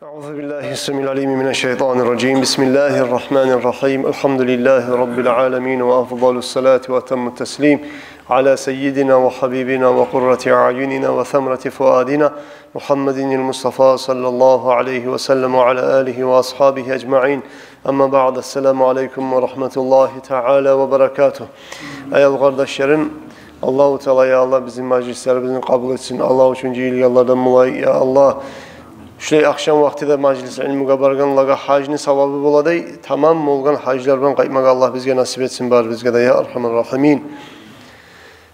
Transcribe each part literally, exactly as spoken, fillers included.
أعوذ بالله السميع العليم من الشيطان الرجيم. بسم الله الرحمن الرحيم. الحمد لله رب العالمين، وأفضل الصلاة وأتم التسليم على سيدنا وحبيبنا وقرة أعيننا وثمرة فؤادنا محمد المصطفى صلى الله عليه وسلم وعلى آله وأصحابه أجمعين. أما بعد، السلام عليكم ورحمة الله تعالى وبركاته. Аявлу къардашларым, Аллагьу Таала, я Аллагь, бизин мажлислерибизни къабул этсин. Аллагь учун жыйылгъанлардан болайыкъ, я Аллагь. Шулай ахшам вакътиде мажлис илмугъа баргъанлагъа гьажны савабы болагъандай, тамам болгъан гьажлардан къайтмагъа Аллагь бизге насип этсин барыбызгъа да, я Архамар Рахимин.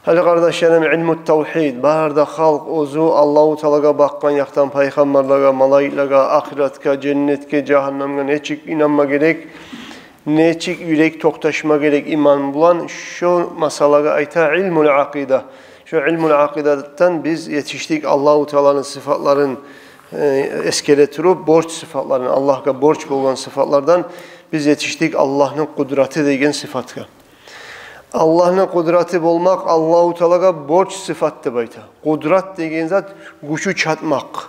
Гьали, къардашларым, илму тавгьид, бары да халкъ оьзю Аллагьу Таалагъа бакъгъан якъдан, пайхаммарлагъа, малайиклеге, ахыратгъа, женнетге, жагьаннемге нечик инанма герек, нечик юрек токъташма герек иман булан, шо масъалагъа айта илмул акъида. Шо илмул акъидадан биз етишдик Аллагьу Тааланы сыфатларын, э, эсгере туруп, борч сыфатларын, Аллагьгъа борч болгъан сыфатлардан биз етишдик Аллагьны къудраты деген сыфатгъа. Аллагьны къудраты болмакъ Аллагьу Таалагъа борч сыфат деп айта. Къудрат деген зат — гючю чатмакъ,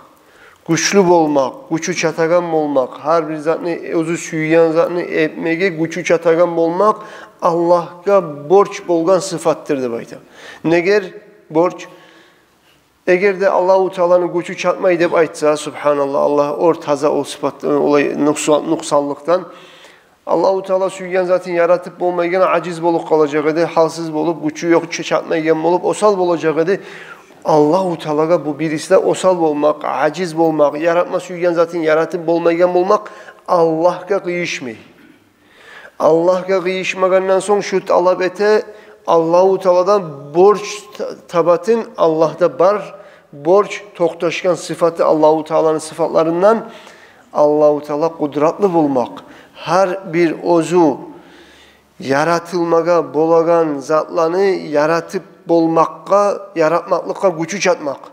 гючлю болмакъ, гючю чатагъан болмакъ, гьар бир затны, оьзю сюйген затны этмеге гючю чатагъан болмакъ Аллагьгъа борч болгъан сыфатдыр деп айта. Негер борч? Эгер де Аллагьу Тааланы гючю чатмай деп айтса, субгьаналлагь, Аллагь оьр таза о сыфат, олай нукъсан-, нукъсанлыкъдан, Аллагьу Таала сюйген затын яратып болмайгъан, ажиз болуп къалажакъ эди, гьалсыз болуп, гючю ёкъ, ча-, чатмайгъан болуп, осал болажакъ эди. Аллагьу Таалагъа бу бириси де осал болмакъ, ажиз болмакъ, яратма сюйген затын яратып болмайгъан болмакъ Аллагьгъа къыйышмай. Аллагьгъа къыйышмагъандан сонг, шу талап эте Аллагьу Тааладан борч та-, табатын, Аллагьда бар борч, токъташгъан сыфаты Аллагьу Тааланы сыфатларындан Аллагьу Таала къудратлы болмакъ, гьар бир оьзю яратылмагъа болагъан затланы яратып болмакъгъа, яратмакълыкъгъа гючю чатмакъ.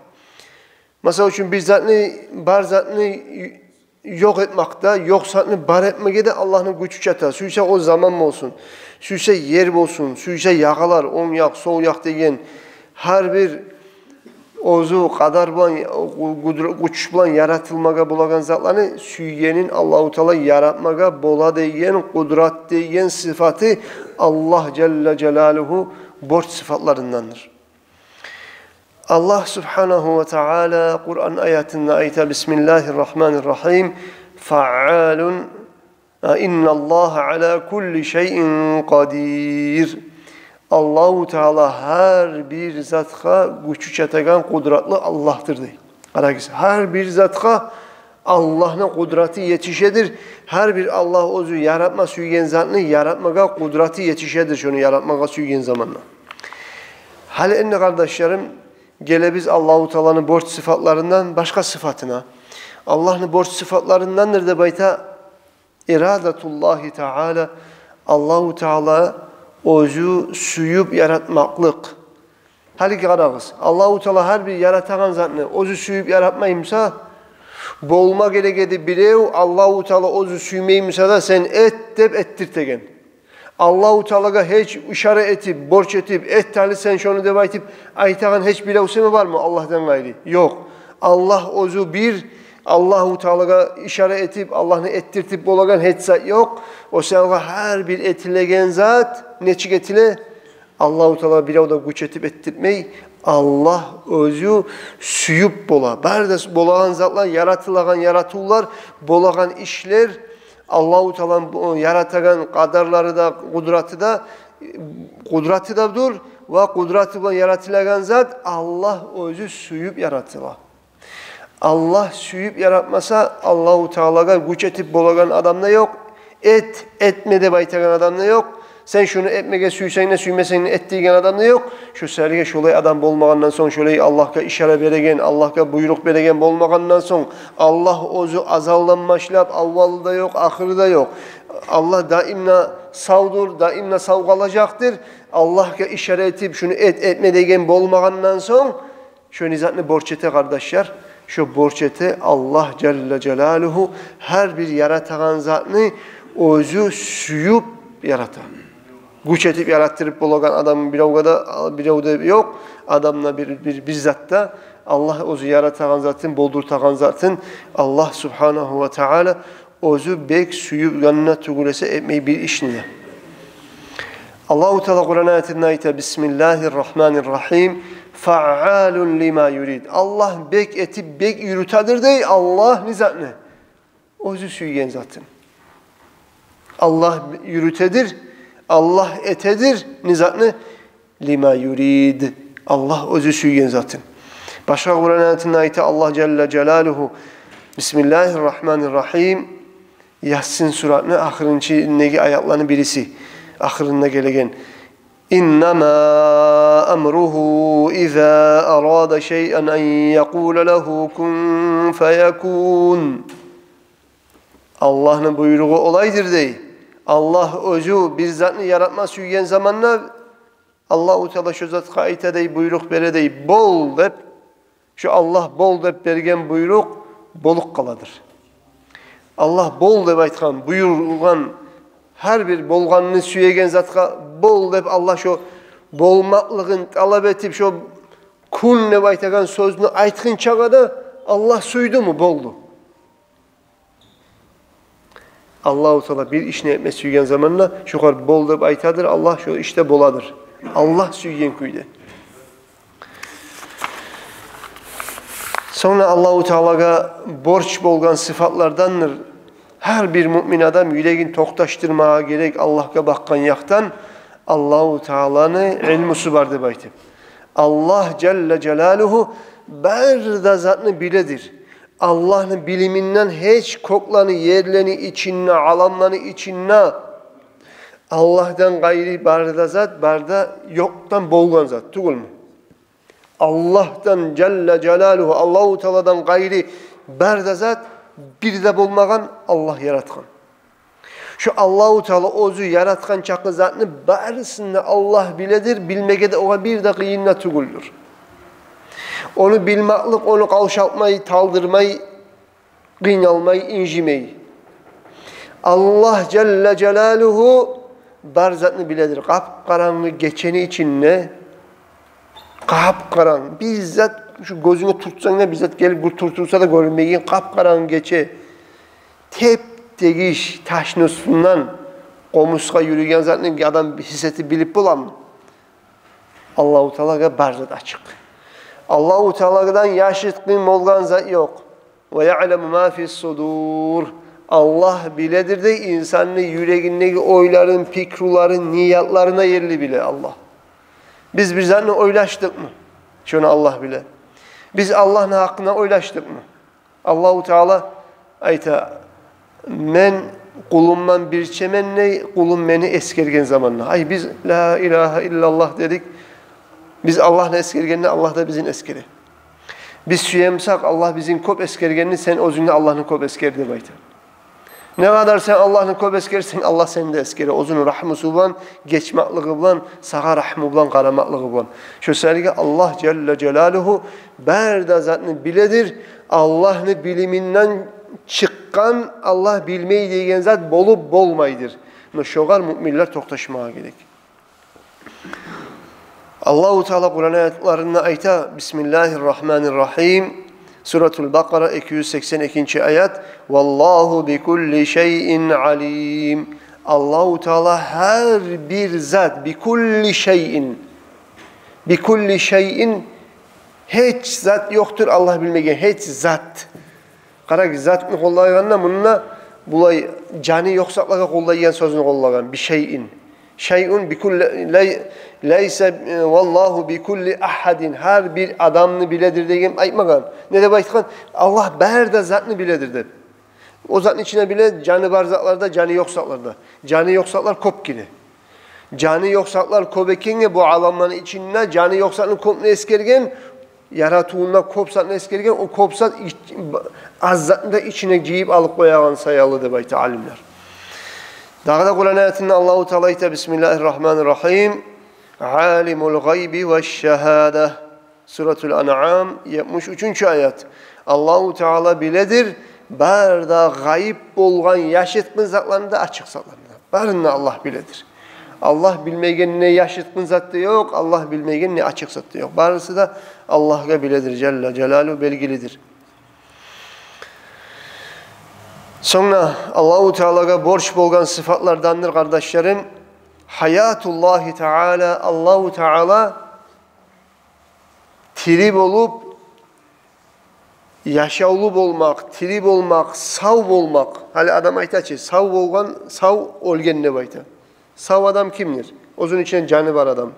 Масала учун, бир затны, бар затны ёкъ этмакъда, ёкъ затны бар этмеге де Аллагьны гючю чата. Сюйсе о заман болсун, сюйсе ер болсун, сюйсе ягъалар, онг якъ, сол якъ деген, гьар бир оьзю къадар булан, гудра-, гюч булан яратылмагъа болагъан затланы сюйгенин Аллагьу Таала яратмагъа бола деген къудрат деген сыфаты Аллагь жалла жалалугьу борч сыфатларындандыр. Аллагь субгьанагьу ва таала Къуран аятында айта: «Бисмиллагьи ррагьмани ррагьим. Фаъалун, а, инналлагьа аля кулли шайин къадир». Аллагьу Таала гьар бир затгъа гючю чатагъан къудратлы Аллагьдыр дей. Къарагъыз, гьар бир затгъа Аллагьны къудраты етишедир. Гьар бир Аллагь оьзю яратма сюйген затны яратмагъа къудраты етишедир, шону яратмагъа сюйген заманда. Гьали энни, къардашларым, гелебиз Аллагьу Тааланы борч сыфатларындан башгъа сыфатына. Аллагьны борч сыфатларындандыр деп айта ирадатуллагьи таала, Аллагьу Таала оьзю сююп яратмакълыкъ. Гьали къарагъыз, Аллагьу Таала гьар бир яратагъан затны оьзю сююп яратмаймыса, болма герек эди бирев, Аллагьу Таала оьзю сюймеймиса да, сен эт деп этдиртеген. Аллагьу Таалагъа гьеч ишара этип, борч этип, эт гьали сен шону деп айтып айтагъан гьеч биревсю бармы Аллагьдан къайры? Ёкъ. Аллагь оьзю бир, Аллагьу Таалагъа ишара этип, Аллагьны этдиртип болагъан гьеч зат ёкъ. О саялгъа гьар бир этилеген зат нечик этиле? Аллагьу Таала бирев де гюч этип этдиртмей, Аллагь оьзю сююп бола. Бары да болагъан затлар, яратылагъан яратывлар, болагъан ишлер, Аллагьу Тааланы бу яратагъан къадарлары да, къудраты да, къудраты да дюр, ва къудраты булан яратылагъан зат Аллагь оьзю сююп яратыла. Аллагь сююп яратмаса, Аллагьу Таалагъа гюч этип болагъан адам да ёкъ, эт, этме деп айтагъан адам да ёкъ, сен шуну этмеге сюйсенг де, сюймесенг де эт деген адам да ёкъ. Шо саялгъа шолай адам болмагъандан сонг, шолай Аллагьгъа ишара береген, Аллагьгъа буйрукъ береген болмагъандан сонг, Аллагь оьзю азалдан башлап аввалы да ёкъ, ахыры да ёкъ. Аллагь даимге савдур, даимге сав къалажакъдыр. Аллагьгъа ишара этип, шуну эт, этме деген болмагъандан сонг, шо не затны борч эте, къардашлар? Шо борч эте Аллагь жалла жалалугьу гьар бир яратагъан затны оьзю сююп ярата. Гюч этип яратдырып болагъан адам биревге де, бирев де ёкъ. Адамда бир, бир, бир зат да Аллагь оьзю яратагъан затын, болдуртагъан затын, Аллагь субгьанагьу ва тагьала оьзю бек сюйгенни тюгюл эсе этмей бир ишни де. Аллагьу Таала Къуран аятында айта: «Бисмиллагьир рагьманир рагьим. Фаъалун лима юрид». Аллагь бек этип, бек юрютедир дей Аллагь не затны? Оьзю сюйген затын. Аллагь юрютедир, Аллагь этедир не затны? Лима юрид. Аллагь оьзю сюйген затын. Башгъа Къуран аятында айта Аллагь жалла жалалугьу: «Бисмиллагьир рагьманир рагьим». Ясин суратны ахырынчы неги аятланы бириси, ахырында гелеген: «Иннама амругьу иза арада шайъан ан якъула лагьу кун фаякун». Аллагьны буйругъу олайдыр дей. Аллагь оьзю бир затны яратма сюйген заманда, Аллагьу Таала шо затгъа айта дей, буйрукъ бере дей: «Бол», – деп. Шо Аллагь «бол» деп берген буйрукъ болуп къаладыр. Аллагь «бол» деп айтгъан, буюргъан, гьар бир болгъанны сюеген затгъа «бол» деп, Аллагь шо болмакълыгъын талап этип, шо «кун» деп айтагъан сёзню айтгъынчагъа да Аллагь сюйдюмю? Болду. Аллагьу Таала бир ишни этме сюйген заманда шогъар «бол» деп айтадыр, Аллагь шо иш де боладыр. Аллагь сюйген кюйде. Сонг да Аллагьу Таалагъа борч болгъан сыфатлардандыр. Гьар бир муъмин адам юрегин токъташдырмагъа герек Аллагьгъа бакъгъан якъдан. Аллагьу Тааланы илмусу бар деп айтып. Аллагь жалла жалалугьу бары да затны биледир. Аллагьны билиминден гьеч кёклени, ерлени ичинде, аламланы ичинде Аллагьдан къайры бары да зат, бары да ёкъдан болгъан зат тюгюлмю? Аллагьдан жалла жалалугьу, Аллагьу Тааладан къайры бары да зат, бир де болмагъан, Аллагь яратгъан. Шо Аллагьу Таала оьзю яратгъан чакъы затны барысын да Аллагь биледир, билмеге де огъар бир де къыйын да тюгюлдюр. Ону билмакълыкъ ону къавшалтмай, талдырмай, къыйналмай, инжимей. Аллагь жалла жалалугьу бар затны биледир. Къап-къарангы гечени ичинде, къап-къарангы, бир зат, шу гёзюнге туртсанг да, бир зат гелип гёр-, туртулса да гёрюнмейген къап-къарангы гече. Теп-тегиш ташны уьстюнден къомурсгъа юрюген затны адам гьис этип билип боламы? Аллагьу Таалагъа бар зат ачыкъ. Аллагьу Тааладан яшыртгъын болгъан зат ёкъ. Ва яъламу ма фис судур. Аллагь биледир дей инсанны юрегиндеги ойларын, пикруларын, ниятларын да ерли биле Аллагь. Биз бир затны ойлашдыкъмы? Шону Аллагь биле. Биз Аллагьны гьакъында ойлашдыкъмы? Аллагьу Таала айта: «Мен къулумдан бирчемен дей, къулум мени эсгерген заманда». Ай, биз «Ла илагьа иллаллагь» дедик. Биз Аллагьны эсгергенде, Аллагь да бизин эсгере. Биз сюемсек Аллагь бизин кёп эсгергенни, сен оьзюнг де Аллагьны кёп эсгер деп айта. Не къадар сен Аллагьны кёп эсгерсенг, Аллагь сени де эсгере. Оьзюню рагьмусу булан, гечмеклиги булан, сагъа рагьму булан, къарамакълыгъы булан. Шо саялы Аллагь жалла жалалугьу бар да затны биледир. Аллагьны билиминден чыкъгъан, Аллагь билмей деген зат болуп болмайдыр. Но шогъар муъминлер токъташмагъа герек. Аллагьу Таала Къуран аятларында айта: «Бисмиллагьир рагьманир рагьим». Суратул Бакъара, эки юз сексен экинчи аят. «Валлагьу бикулли шайин алим». Аллагьу Таала гьар бир зат, бикулли шайин. Бикулли шайин, гьеч зат ёкъдур Аллагь билмеген, гьеч зат. Къарагъыз, затны къоллайгъанда мунда булай жаны ёкъ затлагъа къоллайгъан сёзню къоллагъан. Бишайин. Шайун бикулли, лай-, лайса, э, валлагьу бикулли агьадин. Гьар бир адамны биледир деген айтмагъан. Не деп айтгъан? Аллагь бары да затны биледир деп. О затны ичине биле жаны бар затлар да, жаны ёкъ затлар да. Жаны ёкъ затлар кёп гире. Жаны ёкъ затлар кёп экенге, бу аламланы ичинде жаны ёкъ затны кёпню эсгерген, яратывунда кёп затны эсгерген, о кёп зат ич-, аз затны да ичине жыйып алып къоягъан саялы деп айта алимлер. Дагъы да Къуран аятында Аллагьу Таала айта: «Бисмиллагьир рагьманир рагьим. Алимул гъайби ва шагьада». Суратул Анъам, етмиш уьчюнчю аят. Аллагьу Таала биледир бары да гъайып болгъан яшыртгъын затланы да, ачыкъ затланы да. Барын да Аллагь биледир. Аллагь билмейген не яшыртгъын зат да ёкъ, Аллагь билмейген не ачыкъ зат да ёкъ. Барысы да Аллагьгъа белгилидир, Жалла Жалалугьу белгилидир. Сонг да Аллагьу Таалагъа борч болгъан сыфатлардандыр, къардашларым, гьаятуллагьи Таала, Аллагьу Таала тири болуп, яшавлу болмакъ, тири болмакъ, сав болмакъ. Гьали адам айта чы, сав болгъан, сав оьлген деп айта. Сав адам кимдир? Оьзюню ичинде жаны бар адам.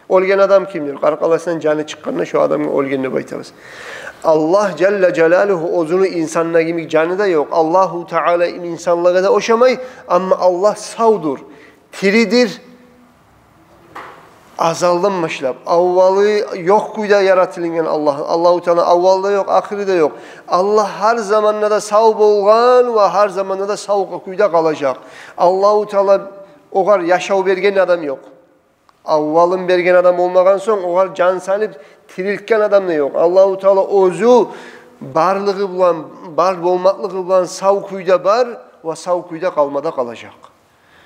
Оьлген адам кимдир? Къаркъарасындан жаны чыкъгъанда, шо адамгъа оьлген деп айтабыз. Аллагь Жалла Жалалугьу оьзюню инсанлар йимик жаны да ёкъ. Аллагьу Таала инсанлагъа да ошамай, амма Аллагь савдур, тиридир. Азалдан башлап, аввалы ёкъ кюйде яратылынгъан Аллагь. Аллагьу Таала аввалы да ёкъ, ахыры да ёкъ. Аллагь гьар заманда да сав болгъан ва гьар заманда да сав кюйде къалажакъ. Аллагьу Таала огъар яшав берген адам ёкъ. Аввалын берген адам болмагъан сонг, огъар жан салып тирилтген адам да ёкъ. Аллагьу Таала оьзю барлыгъы булан, бар болмакълыгъы булан сав кюйде бар ва сав кюйде къалма да къалажакъ.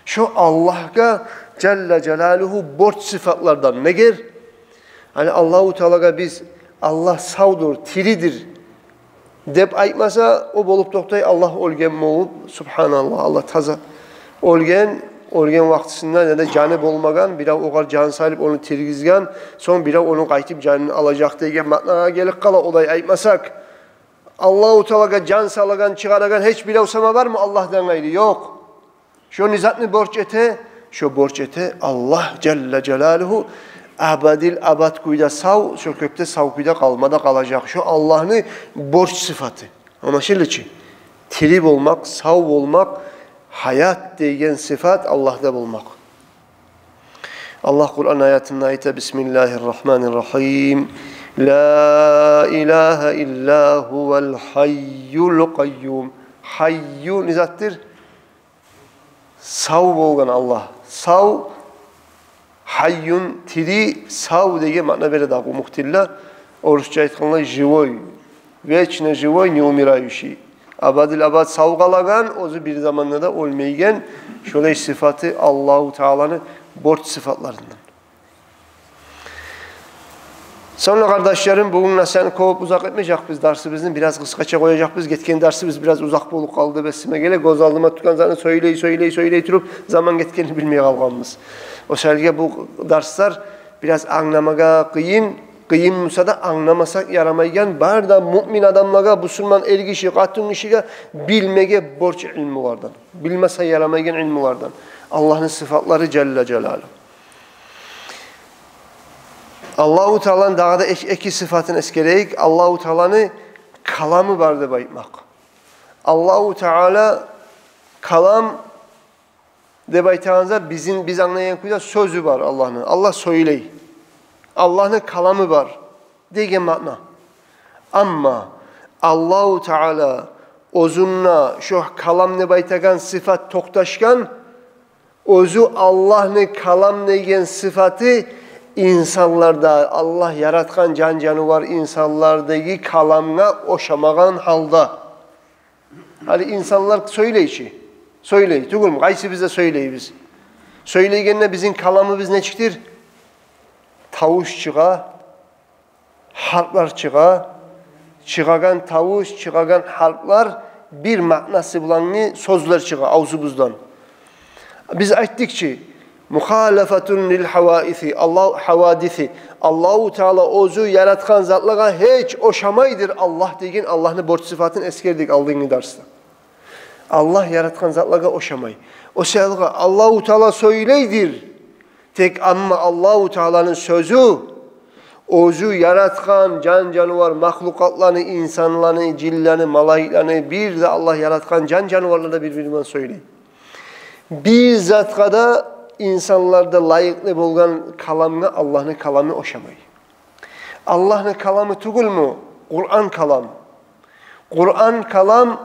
Шо Аллагьгъа Жалла Жалалугьу борч сыфатлардан. Неге? Гьали Аллагьу Таалагъа биз Аллагь савдур, тиридир деп айтмаса, о болуп токътай Аллагь оьлген болуп, субгьаналлагь, Аллагь таза. Оьлген, оьлген вакътисинде яда жаны болмагъан, бирев огъар жан салып ону тиргизген, сонг бирев ону къайтып жанын алажакъ деген маънагъа гелип къала, олай айтмасакъ. Аллагьу Таалагъа жан салагъан, чыгъарагъан гьеч бирев сама бармы Аллагьдан къайры? Ёкъ. Шо не затны борч эте? Шо борч эте Аллагь Жалла Жалалугьу абадил абад кюйде сав, шо кепде сав кюйде къалма да къалажакъ. Шо Аллагьны борч сыфаты. Англашылды чы? Тири болмакъ, сав болмакъ, гьаят деген сыфат Аллагьда болмакъ. Аллагь Къуран аятында айта: «Бисмиллагьи ррагьмани ррагьим. Ла илагьа илла гьувал гьайюл къайюм». Гьайю не затдыр? Сав болгъан Аллагь. Сав, гьайюн, тири, сав деген маъна бере дагъы муфтилла. Орусча айтгъанда, живой, вечно живой, неумирающий. Абадил абад сав къалагъан, оьзю бир заманда да оьлмейген, шолай сыфаты Аллагьу Тааланы борч сыфатларындан. Сонг да, къардашларым, бугюн насигьатны кёп узакъ этмежекбиз, дарсыбызны бираз къысгъача къояжакъбыз. Гетген дарсыбыз бираз узакъ болуп къалды деп эсиме геле. Гёз алдыма тутгъан затны сёйлей, сёйлей, сёйлей туруп, заман гетгенни билмей къалгъанбыз. О саялы бу дарслар бираз англамагъа къыйын, къыйын буса да англамаса ярамайгъан, бары да муъмин адамлагъа, бусурман эргиши, къатынгишиге билмеге борч илмулардан, билмесе ярамайгъан илмулардан. Аллагьны сыфатлары Жалла Жалалугьу. Аллагьу Тааланы дагъы да эк-, эки сыфатын эсгерейик. Аллагьу Тааланы каламы бар деп айтмакъ. Аллагьу Таала калам деп айтагъан зат бизин, биз англайгъан кюйде сёзю бар Аллагьны. Аллагь сёйлей. Аллагьны каламы бар деген маъна. Амма Аллагьу Таала оьзюнде шо калам деп айтагъан сыфат токъташгъан, оьзю Аллагьны калам деген сыфаты инсанларда, Аллагь яратгъан жан-жанывар инсанлардагъы каламгъа ошамагъан гьалда. Гьали инсанлар сёйлей чи. Сёйлей, тюгюлмю? Къайсыбыз да сёйлейбиз. Сёйлейгенде бизин каламыбыз нечикдир? Тавуш чыгъа, гьарплар чыгъа, чыгъагъан тавуш, чыгъагъан гьарплар бир маънасы булангъы сёзлер чыгъа авзубуздан. Биз айтдыкъ чы, мухалафатун лил гьаваиси, Аллагь, гьавадиси. Аллагьу Таала оьзю яратгъан затлагъа гьеч ошамайдыр Аллагь деген Аллагьны борч сыфатын эсгердик алдынгъы дарсда. Аллагь яратгъан затлагъа ошамай. О саялы Аллагьу Таала сёйлейдир. Тек амма Аллагьу Тааланы сёзю, оьзю яратгъан жан-жанывар, махлукъатланы, инсанланы, жинлени, малайиклени, бир де Аллагь яратгъан жан-жаныварлар да бир-бири булан сёйлей. Бир затгъа да инсанларда лайыкълы болгъан каламгъа Аллагьны каламы ошамай. Аллагьны каламы тюгюлмю Къуран калам? Къуран калам,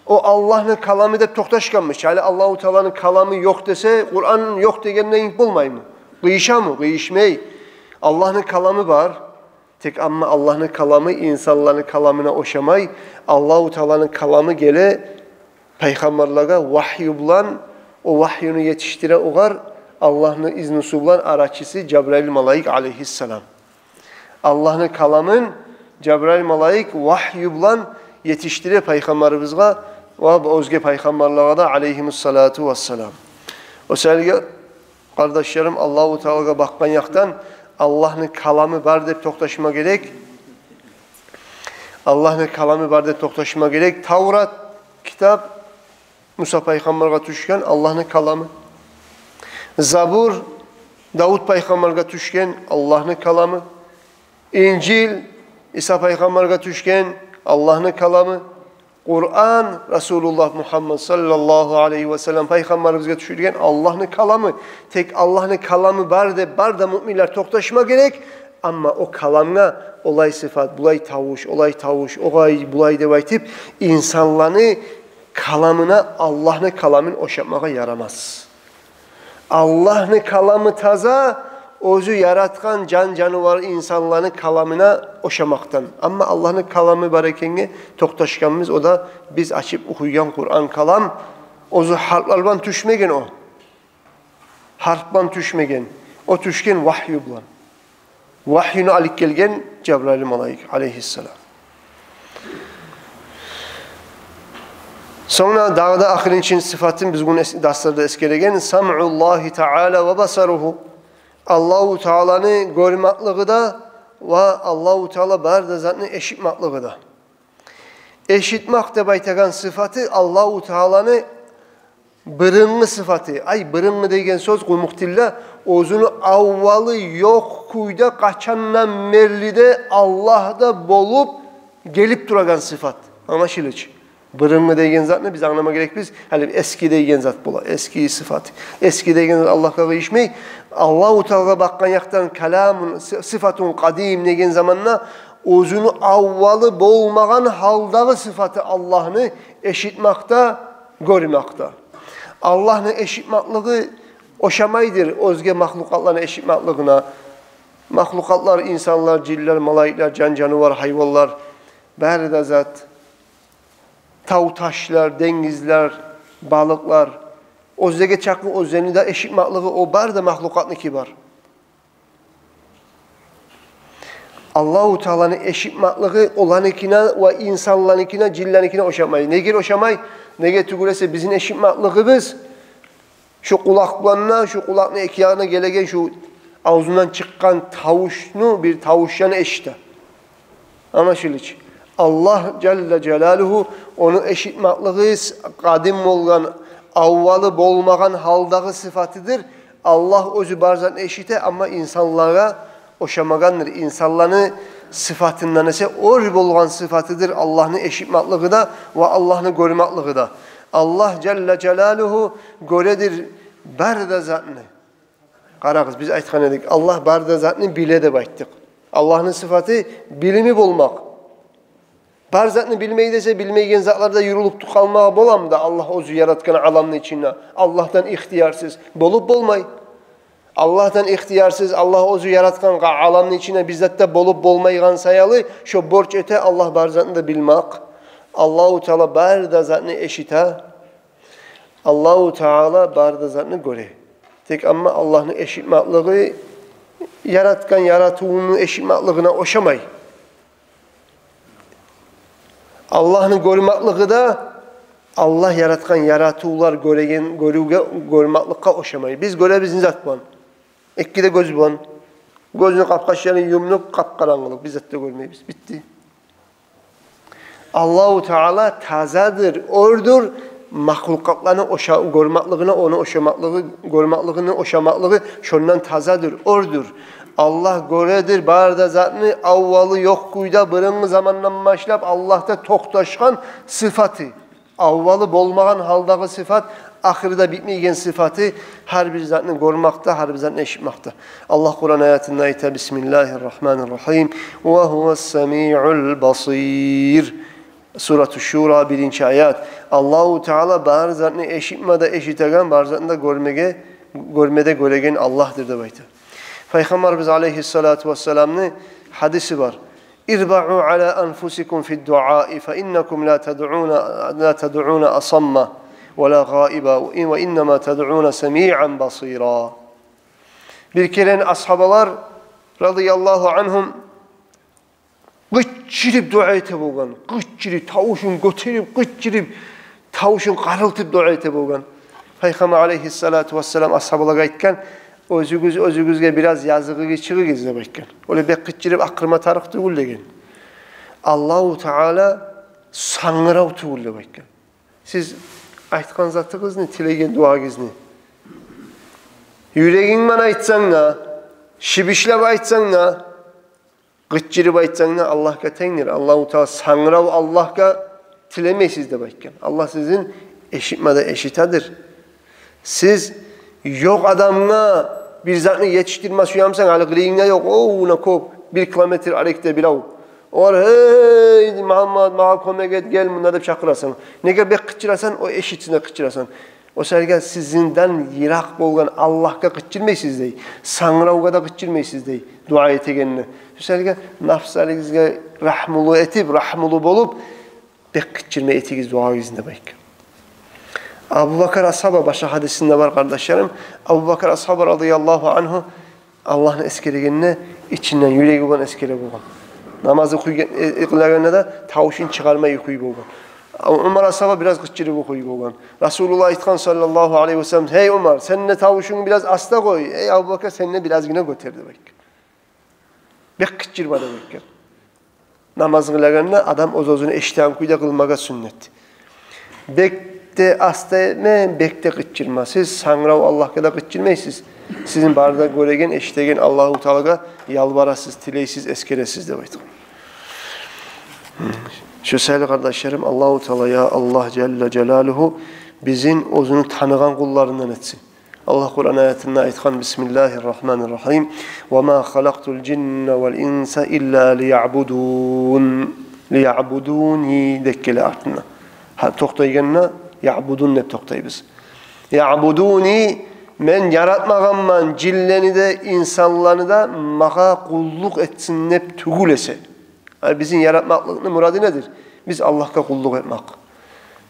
о Аллагьны каламы деп токъташгъанмыш. Гьали Аллагьу Тааланы каламы ёкъ десе, Къуран ёкъ дегендей болмаймы? Къыйышамы? Къыйышмай. Аллагьны каламы бар. Тек амма Аллагьны каламы инсанланы каламына ошамай. Аллагьу Тааланы каламы геле пайхаммарлагъа вагью булан, о вагьюну етишдире огъар, Аллагьны изнусу булан арачысы Жабраил малайик алейгьиссалам. Аллагьны каламын Жабраил малайик вагью булан етишдире пайхаммарыбызгъа ва оьзге пайхаммарлагъа да алейгьимуссалату вассалам. О саялы, къардашларым, Аллагьу Таалагъа бакъгъан якъдан Аллагьны каламы бар деп токъташма герек. Аллагьны каламы бар деп токъташма герек. Таврат китап Муса пайхаммаргъа тюшген Аллагьны каламы. Забур Давуд пайхаммаргъа тюшген Аллагьны каламы. Инжил Иса пайхаммаргъа тюшген Аллагьны каламы. Къуран Расулуллагь Мугьаммад саллаллагьу алайгьи ва саллам пайхаммарыбызгъа тюшюрген Аллагьны каламы. Тек Аллагьны каламы бар деп бар да муъминлер токъташма герек. Амма о каламгъа олай сыфат, булай тавуш, олай тавуш, огъай, булай деп айтып, инсанланы каламына Аллагьны каламын ошатмагъа ярамас. Аллагьны каламы таза, оьзю яратгъан жан-жанывар инсанланы каламына ошамакъдан. Амма Аллагьны каламы бар экенге токъташгъанбыз, о да биз ачып охуйгъан Къуран калам, оьзю гьарплар булан тюшмеген о. Гьарп булан тюшмеген. О тюшген вагью булан. Вагьюну алып гелген Жабраил малайик алейгьиссалам. Сонг дагъы да ахырынчы сыфатын биз бугюн эс-, дарсларда эсгереген, самъуллагьи таала ва басаругьу. Аллагьу Тааланы гёрмеклиги де ва Аллагьу Таала бар да затны эшитмеклиги де. Эшитмек деп айтагъан сыфаты Аллагьу Тааланы бырынгъы сыфаты. Ай, бырынгъы деген сёз къумукъ тилде оьзюню аввалы ёкъ кюйде, къачандан берли де Аллагьда болуп гелип турагъан сыфат. Англашылычы? Бырынгъы деген затны биз англама герекбиз. Гьали эски деген зат бола. Эски сыфат. Эски деген зат Аллагьгъа къыйышмай. Аллагьу Таалагъа бакъгъан якъдан каламун сы-, сыфатун къадим деген заманда оьзюню аввалы болмагъан гьалдагъы сыфаты Аллагьны эшитмекде, гёрмекде. Аллагьны эшитмеклиги ошамайдыр оьзге махлукъатланы эшитмеклигине. Махлукъатлар, инсанлар, жинлер, малайиклер, жан-жанывар, гьайванлар, бары да зат, тав-ташлар, денгизлер, балыкълар, оьзлеге чакъы оьзлени де эшитмеклиги о бары да махлукъатныки бар. Аллагьу Тааланы эшитмеклиги оланыкине ва инсанланыкине, жинленикине ошамай. Неге ошамай? Неге тюгюл эсе бизин эшитмеклигибиз шу къулакъ булан да, шу къулакъны эки ягъына гелеген шу авзундан чыкъгъан тавушну, бир тавушну эшите. Англашылычы? Аллагь жалла жалалугьу, ону эшитмеклиги с-, къадим болгъан, аввалы болмагъан гьалдагъы сыфатыдыр. Аллагь оьзю бар затны эшите, амма инсанлагъа ошамагъандыр. Инсанланы сыфатындан эсе оьр болгъан сыфатыдыр Аллагьны эшитмеклиги де ва Аллагьны гёрмеклиги де. Аллагь жалла жалалугьу гёредир бары да затны. Къарагъыз, биз айтгъан эдик, Аллагь бары да затны биле деп айтдыкъ. Аллагьны сыфаты билими болмакъ. Бар затны билмей десе, билмейген затларда юрюлюп ту-, къалмагъа боламы да, Аллагь оьзю яратгъан аламны ичинде, Аллагьдан ихтиярсыз? Болуп болмай. Аллагьдан ихтиярсыз, Аллагь оьзю яратгъан къа-, аламны ичинде бир зат да болуп болмайгъан саялы, шо борч эте Аллагь бар затны да билмек. Аллагьу Таала бары да затны эшите. Аллагьу Таала бары да затны гёре. Тек амма Аллагьны эшитмеклиги яратгъан яратывуну эшитмеклигине ошамай. Аллагьны гёрмеклиги де Аллагь яратгъан яратывлар гёреген, гёрювге, гёрмекликге ошамай. Биз гёребиз не зат булан? Эки де гёз булан. Гёзню къапкъачларын юмдукъ, къап-къарангылыкъ, бир зат да гёрмейбиз. Битди. Аллагьу Таала тазадыр, оьрдюр, махлукъатланы оша-, гёрмеклигине, ону ошамакълыгъы, гёрмеклигини ошамакълыгъы шондан тазадыр, оьрдюр. Аллагь гёредир бары да затны, аввалы ёкъ кюйде, бырынгъы замандан башлап Аллагьда токъташгъан сыфаты. Аввалы болмагъан гьалдагъы сыфат, ахыры да битмейген сыфаты, гьар бир затны гёрмекде, гьар бир затны эшитмекде. Аллагь Къуран аятында айта: «Бисмиллагьи ррагьмани ррагьим. Ва гьува ссамиъул басир». Сурату Шура, биринчи аят. Аллагьу Таала бар затны эшитме де эшитеген, бар затны да гёрмеге, гёрме де гёреген Аллагьдыр деп айта. Пайхаммарыбыз алейгьиссалату вассаламны гьадиси бар. «Ирбаъу аля анфусикум фид дуаи, фа иннакум ла тадъуна, ла тадъуна асамма ва ла гъаиба, ва иннама тадъуна самиъан басира». Бир керен асгьабалар, радияллагьу ангьум, къычырып дуа эте болгъан. Къычырып, тавушун гётерип, къычырып, тавушун къарылтып дуа эте болгъан. Пайхаммар алайгьиссалату вассалам асгьабалагъа айтгъан: «Оьзюгюз оьзюгюзге бираз языгъыгъыз чыгъыгъыз», — деп айтгъан. «Олай бек къычырып акъырма тарыкъ тюгюл, — деген. — Аллагьу Таала сангырав тюгюл», — деп айтгъан. Сиз айтгъан затыгъызны, тилеген дуагъызны юрегинг булан айтсанг да, шыбышлап айтсанг да, къычырып айтсанг да, Аллагьгъа тенгдир. Аллагьу Таала сангырав, Аллагьгъа тилемейсиз деп айтгъан. Аллагь сизин эшитме де эшитедир. Сиз ёкъ адамгъа бир затны етишдирме сюемсен, гьали къырыйынгда ёкъ, о, уна кёп, бир километр арекде бирев. Олар: «Гьей, Мугьаммат, магъа кёмек эт, гел мунда», — деп чакъырасан. Неге бек къычырасан? О эшитсин деп къычырасан. О саялы сизден йыракъ болгъан Аллагьгъа къычырмайсыз дей, сангыравгъа да къычырмайсыз дей дуа этегенде. О саялы напсларыгъызгъа рагьмулу этип, рагьмулу болуп, бек къычырма этигиз дуагъызны деп айтгъан. Абубакар асгьаба, башгъа гьадисинде бар, къардашларым, Абубакар асгьаба, радияллагьу ангьу, Аллагьны эсгерегенде ичинден, юреги булан эсгере болгъан. Намаз охуйгъан, э, къылагъанда да тавушун чыгъармай охуй болгъан. Умар асгьаба бираз къычырып охуй болгъан. Расулуллагь айтгъан, саллаллагьу алайгьи ва саллам: «Гьей Умар, сен де тавушунгну бираз аста къой. Гьей Абубакар, сен де биразгъына гётер», — деп айтгъан. Бек къычырма деп айтгъан. Намаз къылагъанда адам оьз-оьзюн эшитеген кюйде къылмагъа сюннет. Бек де аста этме, бек де къычырма. Сиз сангырав Аллагьгъа да къычырмайсыз. Сизин бары да гёреген, эшитеген Аллагьу Таалагъа ялбарасыз, тилейсиз, эсгересиз деп айтгъан. Шо саялы, къардашларым, Аллагьу Таала, я Аллагь жалла жалалугьу, бизин оьзюню таныгъан къулларындан этсин. Аллагь Къуран аятында айтгъан: «Бисмиллагьи ррагьмани ррагьим. Ва ма халакътул жинна вал инса илла лиягьбудун». «Лиягьбудуни» деп геле артында. Гьа, токътайгъанда «ягьбудун» деп токътайбыз. «Ягьбудуни», мен яратмагъанман жинлени де, инсанланы да магъа къуллукъ этсин деп тюгюл эсе. Гьа, бизин яратмакълыкъны мурады недир? Биз Аллагьгъа къуллукъ этмек.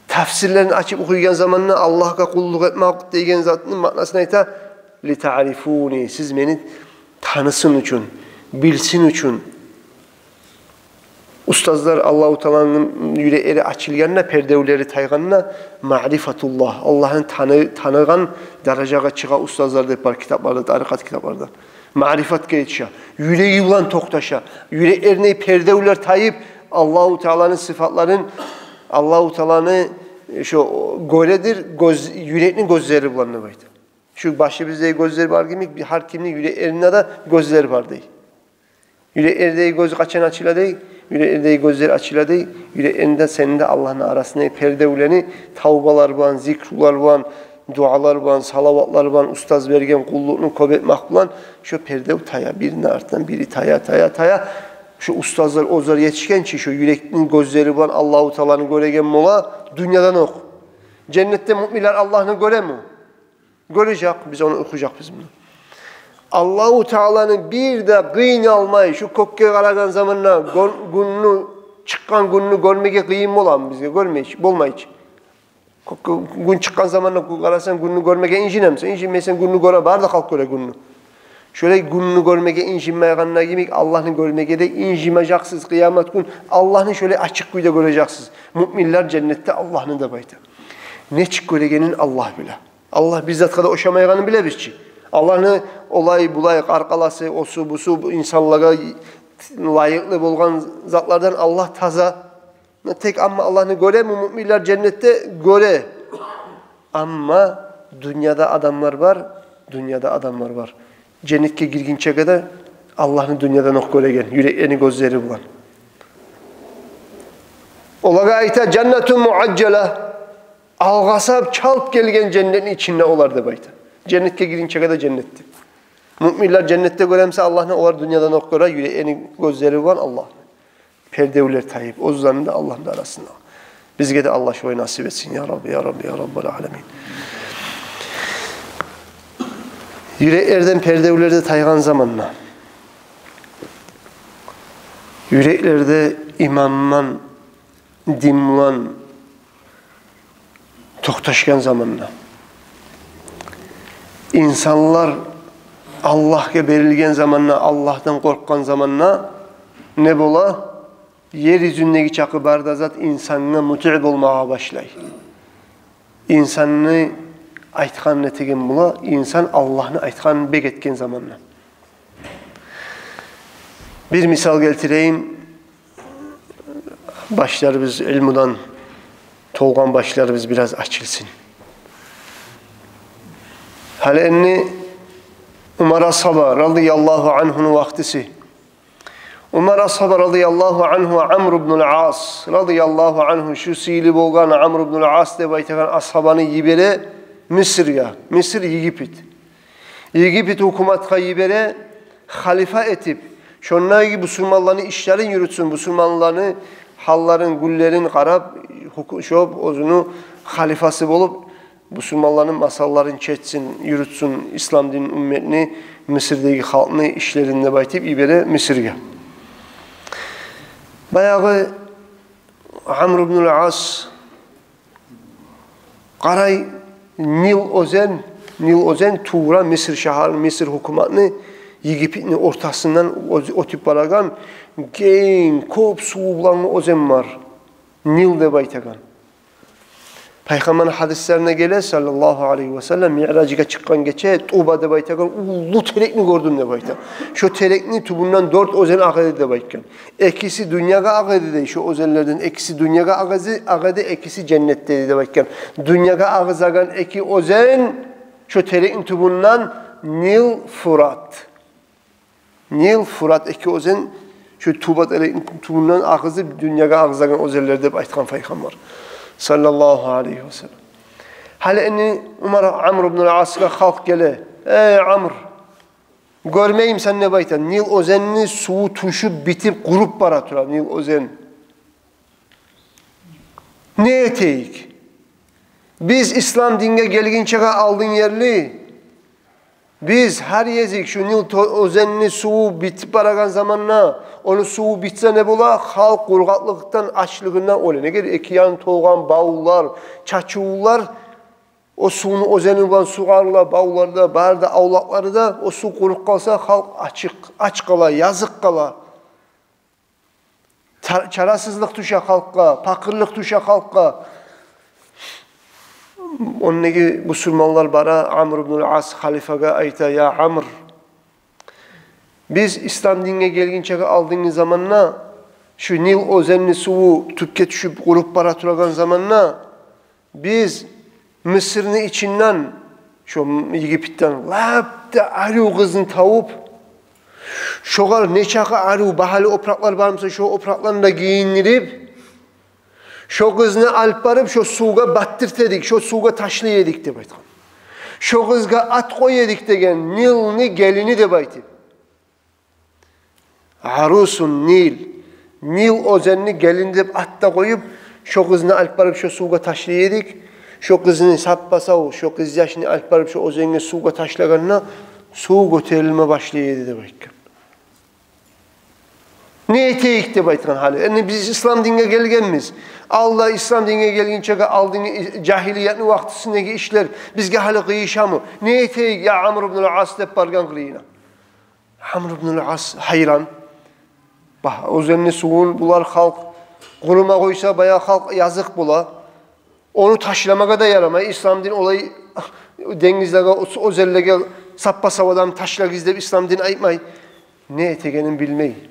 Тафсирлерин ачып охуйгъан заманда Аллагьгъа къуллукъ этмек деген затны маънасын айта: «Литаърифуни», сиз мени танысын учун, билсин учун. Устазлар, Аллагьу Тааланы юреклери ачылгъанда, пердевлери тайгъанда, маърифатуллагь, Аллагьны таны-, таныгъан даражагъа чыгъа устазлар деп бар китапларда, тарикъат китапларда. Маърифатгъа етише, юреги булан токъташа. Юреклерине пердевлер тайып, Аллагьу Тааланы сыфатларын, Аллагьу Тааланы, э, шо гёредир, гёз, юрекни гёзлери булан деп айта. Шу башыбызда гёзлер бар кимик, гьар кимни юреклеринде де гёзлер бар дей. Юреклердеги гёз къачан ачыла дей? Юреклердеги гёзлер ачыла дей юреклеринде, сени де Аллагьны арасында пердевлени тавбалар булан, зикрулар булан, дуалар булан, салаватлар булан, устаз берген къуллукъну кёп этмек булан шо пердев тая, бирини артындан бири тая, тая, тая. Шо устазлар, оьзлер етишгенче, шо юрекни гёзлери булан Аллагьу Тааланы гёреген бола дюньядан окъ. Женнетде муъминлер Аллагьны гёреми? Гёрежек, биз ону охужакъбыз муну. Аллагьу Тааланы бир де къыйналмай, шу кёкге къарагъан заманда гёр-, гюнню, чыкъгъан гюнню гёрмеге къыйын боламы бизге? Гёрмей чи, болмай чы. Кёкге гюн чыкъгъан заманда гю-, къарасанг, гюнню гёрмеге инжинемисен? Инжинмейсен, гюнню гёре, бары да халкъ гёре гюнню. Шолай гюнню гёрмеге инжинмейгенде кимик, Аллагьны гёрмеге де инжинмежексиз къыямат гюн. Аллагьны шолай ачыкъ кюйде гёрежексиз. Муъминлер женнетде Аллагьны деп айта. Нечик гёрегенин Аллагь биле. Аллагь бир затгъа да ошамайгъанын билебиз чи. Аллагьны олай-булай къаркъарасы, осу-бусу, бу инсанлагъа лайыкълы болгъан затлардан Аллагь таза. Тек амма Аллагьны гёреми муъминлер женнетде? Гёре. Амма дюньяда адамлар бар, дюньяда адамлар бар. Женнетге гиргинчеге де Аллагьны дюньядан окъ гёреген, юреклени гёзлери булан. Олагъа айта: «Жаннатун муажжала». Алгъасап чалт гелген женнетни ичинде олар деп айта. Женнетге гиргинчеге де женнетде. Муъминлер женнетде гёремисе Аллагьны, олар дюньядан окъ гёре, юреклени гёзлери булан Аллагьны. Пердевлер тайып, оьзлени де Аллагьны да арасында. Бизге де Аллагь шолай насип этсин, я Рабби, я Рабби, я Раббал аламин. Юреклерден пердевлер де тайгъан заманда, юреклерде имандан, динден токъташгъан заманда, инсанлар Аллагьгъа берилген заманда, Аллагьдан къоркъгъан заманда не бола? Ер юзюндеги чакъы бар да зат инсангъа мутиъ болмагъа башлай. Инсанны айтгъанын этеген бола, инсан Аллагьны айтгъанын бек этген заманда. Бир мисал гелтирейим. Башларыбыз, илмудан толгъан башларыбыз бираз ачылсын. Гьали энни Умар асгьаба радияллагьу ангьуну вакътиси. Умар асгьаба радияллагьу ангьу ва Амр ибнул Ас радияллагьу ангьу, шу сыйлы болгъан Амр ибнул Ас деп айтагъан асгьабаны йибере Мисрге, Миср, Египет. Египет гьукуматгъа йибере, халифа этип, шондагъы бусурманланы ишлерин юрютсюн, бусурманланы гьалларын, гюнлерин къарап, гьуку-, шо оьзюню халифасы болуп, бусурманланы масъалаларын чечсин, юрютсюн, ислам дин умметни, Мисрдеги халкъны ишлерин деп айтып йибере Мисрге. Баягъы Амр ибнул Ас къарай, Нил оьзен, Нил оьзен тувра Миср шагьар, Миср гьукуматны, Египетни ортасындан оьз-, оьтюп барагъан генг, кёп суву булангъы оьзен бар. Нил деп айтагъан. Пайхаммарны гьадислеринде геле, саллаллагьу алайгьи ва саллам, Миъражгъа чыкъгъан гече Туба деп айтагъан уллу терекни гёрдюм деп айта. Шо терекни тюбюнден дёрт оьзен агъа эди деп айтгъан. Экиси дюньягъа агъа эди дей, шо оьзенлерден экиси дюньягъа агъа эди, агъа эди, экиси женнетде эди деп айтгъан. Дюньягъа агъызагъан эки оьзен шо терекни тюбюнден Нил, Фурат. Нил, Фурат эки оьзен, шо Туба терекни тюбюнден агъызып, дюньягъа агъызагъан оьзенлер деп айтгъан Пайхаммар, саллаллагьу алайгьи ва саллам. Гьали энни Умар, Амр ибнул Асгъа халкъ геле: «Эй, Амр, гёрмеймисен, — деп айта, — Нил оьзенни суву тюшюп, битип, къуруп бара тура Нил оьзен. Не этейик? Биз ислам динге гелгинчеге алдын ерли, биз гьар гезик шу Нил то-, оьзенни суву битип барагъан заманда, ону суву битсе не бола? Халкъ къургъакълыкъдан, ачлыгъындан оьле. Неге? Эки яны толгъан бавлар, чачывлар, о сувну, оьзени булан сугъарыла, бавлар да, бары да, авлакълары да. О сув къуруп къалса, халкъ ачыкъ, ач къала, языкъ къала. Ча-, чарасызлыкъ тюше халкъгъа, пакъырлыкъ тюше халкъгъа». Ондагъы бусурманлар бара Амр ибнул Ас халифагъа, айта: «Я Амр, биз ислам динге гелгинчеге алдынгъы заманда шу Нил оьзенни суву тюпге тюшюп, къуруп бара турагъан заманда, биз Мисрни ичинден, шо Египетден лап да арив къызны табып, шогъар нечакъы арив, багьалы опуракълар бармыса, шо опуракъланы да гийиндирип, шо къызны алып барып, шо сувгъа батдырта эдик, шо сувгъа ташлай эдик», — деп айтгъан. «Шо къызгъа ат къоя эдик, — деген, — Нилни гелини деп айтып. Арусун Нил, Нил оьзенни гелини деп ат да къоюп, шо къызны алып барып шо сувгъа ташлай эдик. Шо къызны саппа-сав, шо къызъяшны алып барып шо оьзенге, сувгъа ташлагъанда, сув гётерилме башлай эди», — деп айтгъан. «Не этейик?» — деп айтгъан гьали. «Энни биз ислам динге гелгенбиз. Алда ислам динге гелгинчеге алдынгъы жагьилиятны вакътисиндеги ишлер бизге гьали къыйышамы? Не этейик, я Амр ибнул Ас?» — деп баргъан къырыйына. Амр ибнул Ас гьайран. Багь, оьзенни сувун булар, халкъ къурума къойса, баягъы халкъ языкъ бола. Ону ташламагъа да ярамай. Ислам дин олай денгизлеге, оьзенлеге саппа-сав адамны ташлагъыз деп ислам дин айтмай. Не этегенин билмей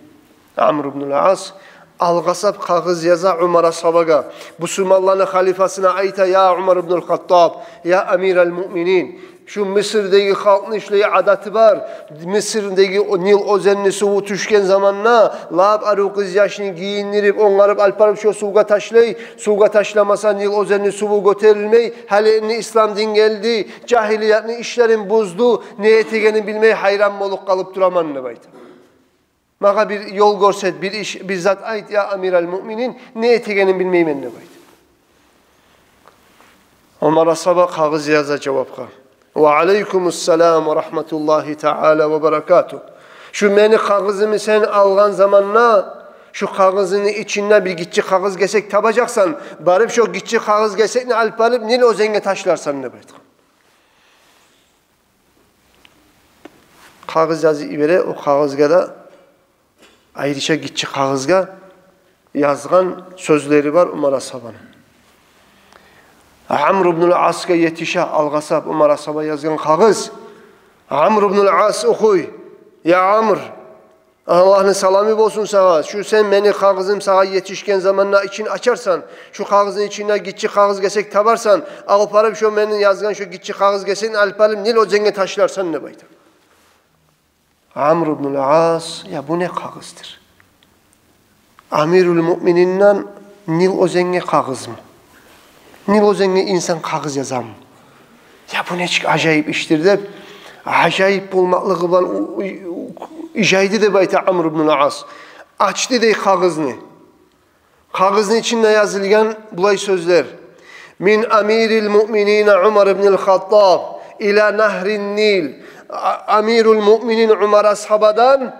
Амр ибнул Ас алгъасап, къагъыз яза Умар асгьабагъа, бусурманланы халифасына, айта: «Я Умар ибнул Хаттаб, я амирал муъминин, шу Мисрдеги халкъны шулай адаты бар. Мисрдеги о Нил оьзенни суву тюшген заманда лап арив къызъяшны гийиндирип, онгарып, алып барып шо сувгъа ташлай. Сувгъа ташламаса, Нил оьзенни суву гётерилмей. Гьали энни ислам дин гелди, жагьилиятны ишлерин бузду. Не этегенин билмей, гьайран болуп къалып тураман», — деп айта. «Магъа бир ёл гёрсет, бир иш, бир зат айт, я амирал муъминин, не этегенин билмеймен», — деп айта. Умар асгьаба къагъыз яза жавапгъа: «Ва алайкумуссалам ва рагьматуллагьи таала ва баракатугь. Шу мени къагъызымны сен алгъан заманда, шу къагъызны ичинде бир гиччи къагъыз гесек табажакъсан, барып шо гиччи къагъыз гесекни алып барып Нил оьзенге ташларсан», — деп айтгъан. Къагъыз язып йибере, о къагъызгъа да, айрыча гиччи къагъызгъа язгъан сёзлери бар Умар асгьабаны. Амр ибнул Асгъа етише, алгъасап, Умар асгьаба язгъан къагъыз. Амр ибнул Ас охуй: «Я Амр, Аллагьны саламы болсун сагъа. Шу сен мени къагъызым сагъа етишген заманда ичин ачарсан, шу къагъызны ичинде гиччи къагъыз гесек табарсан, алып барып шу мени язгъан шу гиччи къагъыз гесекни алып барып Нил оьзенге ташларсан», — деп айта. Амр ибнул Ас: «Я, бу не къагъыздыр? Амирул муъмининден Нил оьзенге къагъызмы? Нил оьзенге инсан къагъыз язамы? Я, бу нечик ажайып ишдир», — деп, ажайып болмакълыгъы булан у-, у-, у-, ижайды деп айта Амр ибнул Ас. Ачды дей къагъызны. Къагъызны ичинде язылгъан булай сёзлер: «Мин амирил муъминина Умар ибнил Хаттаб ила нагьрин Нил». А-, амирул муъминин Умар асгьабадан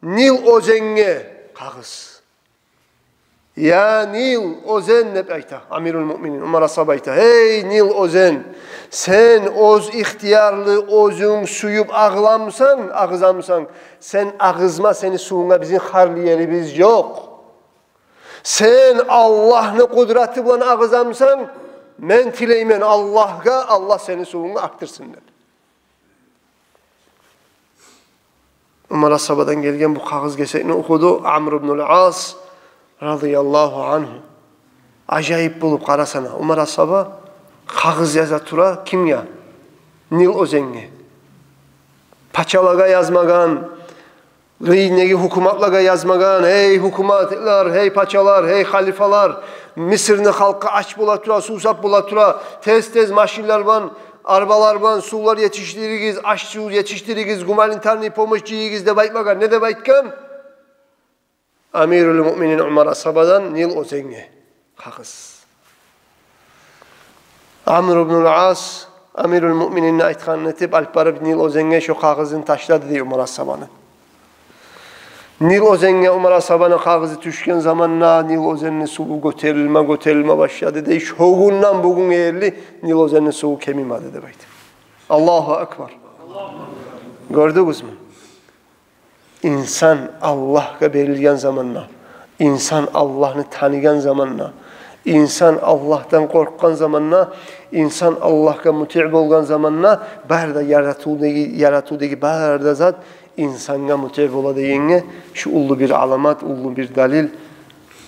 Нил оьзенге къагъыз. «Я Нил оьзен», — деп айта амирул муъминин, Умар асгьаба айта: «Гьей Нил оьзен, сен оьз ихтиярлы, оьзюнг сююп агъыламысан, агъызамысан, сен агъызма, сени сувунга бизин харлы ерибиз ёкъ. Сен Аллагьны къудраты булан агъызамысан, мен тилеймен Аллагьгъа, Аллагь сени сувунгну акътырсын», — деп. Умар асгьабадан гелген бу къагъыз гесекни охуду Амр ибнул Ас радияллагьу ангьу. Ажайып болуп къарасана, Умар асгьаба къагъыз яза тура кимге? Нил оьзенге. Пачалагъа язмагъан, Римдеги гьукуматлагъа язмагъан: «Гьей гьукуматлар, гьей пачалар, гьей халифалар, Мисирни халкъы ач бола тура, сувсап бола тура, тез-тез машинлер булан, арбалар булан сувлар етишдиригиз, аш-сув етишдиригиз, гуманитарный помощь жыйыгъыз», — деп айтмагъан. Не деп айтгъан? Амирул муъминин Умар асгьабадан Нил оьзенге къагъыз. Амр ибнул Ас амирул муъмининни айтгъанын этип, алып барып Нил оьзенге шо къагъызын ташлады дей Умар асгьабаны. Нил оьзенге Умар асгьабаны къагъызы тюшген заманда Нил оьзенни суву гётерилме, гётерилме башлады дей. Шо гюнден бугюнге ерли Нил оьзенни суву кемимеди деп айта. Аллагьу акбар. Гёрдюгюзмю? Инсан Аллагьгъа берилген заманда, инсан Аллагьны таныгъан заманда, инсан Аллагьдан къоркъгъан заманда, инсан Аллагьгъа мутиъ болгъан заманда, бары да яратывдагъы, яратывдагъы бары да зат инсангъа мутиъ бола дегенге шу уллу бир аламат, уллу бир далил.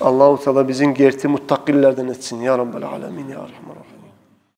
Аллагьу Таала бизин герти муттакъиллерден этсин, я Раббал аламин, я Архамар рахимин.